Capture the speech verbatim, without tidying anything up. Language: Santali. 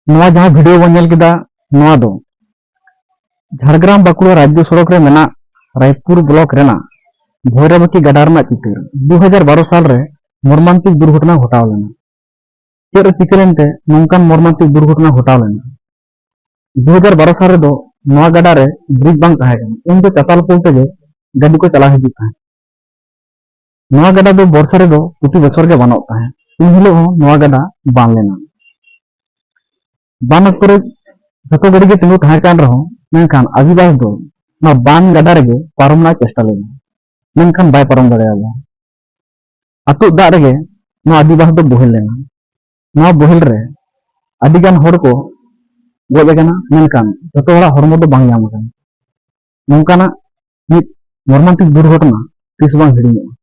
ᱱᱚᱣᱟ ᱡᱟᱦᱟᱸ ᱵᱷᱤᱰᱤᱭᱳ ᱵᱚᱱ ᱧᱮᱞ ᱠᱮᱫᱟ, ᱱᱚᱣᱟ ᱫᱚ ᱡᱷᱟᱲᱜᱨᱟᱢ ᱵᱟᱸᱠᱩᱲᱟ ᱨᱟᱡᱽᱡᱚ ᱥᱚᱲᱚᱠ ᱨᱮ ᱢᱮᱱᱟᱜ ᱨᱟᱭᱯᱩᱨ ᱵᱞᱚᱠ ᱨᱮᱱᱟᱜ ᱵᱷᱳᱭᱨᱟᱵᱟᱠᱤ ᱜᱟᱰᱟ ᱨᱮᱱᱟᱜ ᱪᱤᱛᱟᱹᱨ᱾ ᱫᱩ ᱦᱟᱡᱟᱨ ᱵᱟᱨᱚ ᱥᱟᱞ ᱨᱮ ᱢᱚᱨᱢᱟᱱᱛᱤᱠ ᱫᱩᱨᱜᱷᱚᱴᱚᱱᱟ ᱜᱷᱚᱴᱟᱣ ᱞᱮᱱᱟ᱾ ᱪᱮᱫ ᱨᱮ ᱪᱤᱠᱟᱹ ᱞᱮᱱᱛᱮ ᱱᱚᱝᱠᱟᱱ ᱢᱚᱨᱢᱟᱱᱛᱤᱠ ᱫᱩᱨᱜᱷᱚᱴᱚᱱᱟ ᱜᱷᱚᱴᱟᱣ ᱞᱮᱱᱟ? ᱫᱩ ᱦᱟᱡᱟᱨ ᱵᱟᱨᱚ ᱥᱟᱞ ᱨᱮᱫᱚ ᱱᱚᱣᱟ ᱜᱟᱰᱟ ᱨᱮ ᱵᱨᱤᱡᱽ ᱵᱟᱝ ᱛᱟᱦᱮᱸ ᱠᱟᱱᱟ᱾ ᱩᱱᱫᱚ ᱪᱟᱛᱟᱞ ᱯᱳᱞ ᱛᱮᱜᱮ ᱜᱟᱹᱰᱤ ᱠᱚ ᱪᱟᱞᱟᱣ ᱦᱤᱡᱩᱜ ᱛᱟᱦᱮᱸᱫ᱾ ᱱᱚᱣᱟ ᱜᱟᱰᱟ ᱫᱚ ᱵᱚᱨᱥᱟ ᱨᱮᱫᱚ ᱯᱨᱚᱛᱤ ᱵᱚᱪᱷᱚᱨ ᱜᱮ ᱵᱟᱱᱚᱜ ᱛᱟᱦᱮᱸᱫ᱾ ᱩᱱ ᱦᱤᱞᱳᱜ ᱦᱚᱸ ᱱᱚᱣᱟ ᱜᱟᱰᱟ ᱵᱟᱱ ᱞᱮᱱᱟ᱾ ᱵᱟᱱ ᱚᱠᱛᱚ ᱨᱮ ᱡᱷᱚᱛᱚ ᱜᱟᱹᱰᱤ ᱜᱮ ᱛᱤᱸᱜᱩ ᱛᱟᱦᱮᱸ ᱠᱟᱱ ᱨᱮᱦᱚᱸ, ᱢᱮᱱᱠᱷᱟᱱ ᱟᱹᱫᱤᱵᱟᱥ ᱫᱚ ᱱᱚᱣᱟ ᱵᱟᱱ ᱜᱟᱰᱟ ᱨᱮᱜᱮ ᱯᱟᱨᱚᱢ ᱨᱮᱱᱟᱜ ᱪᱮᱥᱴᱟ ᱞᱮᱫᱟ, ᱢᱮᱱᱠᱷᱟᱱ ᱵᱟᱭ ᱯᱟᱨᱚᱢ ᱫᱟᱲᱮᱭᱟᱫᱟ᱾ ᱟᱹᱛᱩᱜ ᱫᱟᱜ ᱨᱮᱜᱮ ᱱᱚᱣᱟ ᱟᱹᱫᱤᱵᱟᱥ ᱫᱚ ᱵᱚᱦᱮᱞ ᱞᱮᱱᱟ᱾ ᱱᱚᱣᱟ ᱵᱚᱦᱮᱞ ᱨᱮ ᱟᱹᱰᱤᱜᱟᱱ ᱦᱚᱲ ᱠᱚ ᱜᱚᱡ ᱟᱠᱟᱱᱟ, ᱢᱮᱱᱠᱷᱟᱱ ᱡᱷᱚᱛᱚ ᱦᱚᱲᱟᱜ ᱦᱚᱲᱢᱚ ᱫᱚ ᱵᱟᱝ ᱧᱟᱢ ᱟᱠᱟᱱᱟ᱾ ᱱᱚᱝᱠᱟᱱᱟᱜ ᱢᱤᱫ ᱢᱚᱨᱢᱟᱱᱛᱤᱠ ᱫᱩᱨᱜᱷᱚᱴᱚᱱᱟ ᱛᱤᱥ ᱵᱟᱝ ᱦᱤᱲᱤᱧᱚᱜᱼᱟ᱾